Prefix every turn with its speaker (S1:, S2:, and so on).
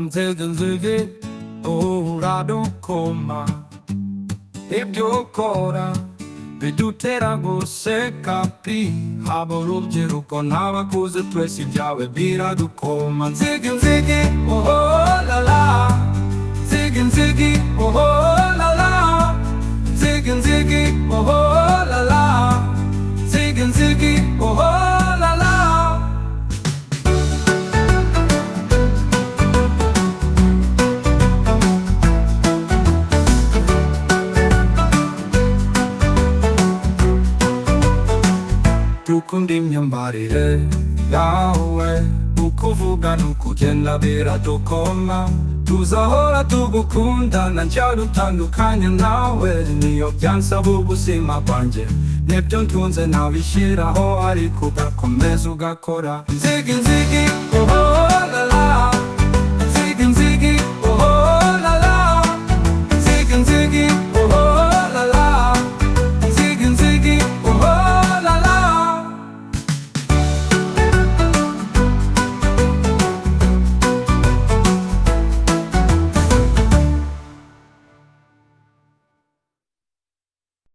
S1: Nzigi, nzigi, uradukoma. Ibyo ukora bidutera guseka pi. Haba urubyiruko n'abakuze, twese ibyawe biradukoma. Nzigi, nzigi, oh la la. Nzigi, nzigi, oh la la. Nzigi, nzigi, oh la la. Nzigi, nzigi, oh la la. Dukunda imyambarire yawe, ukuvuga n'ukugenda biradukoma. Tuzahora tugukunda, ntacyadutandukanya nawe. Niyo byansaba ubuzima bwanjye, nibyo ntunze nabishyiraho, ariko ugakomeza ugakora. Nzigi, nzigi, oh.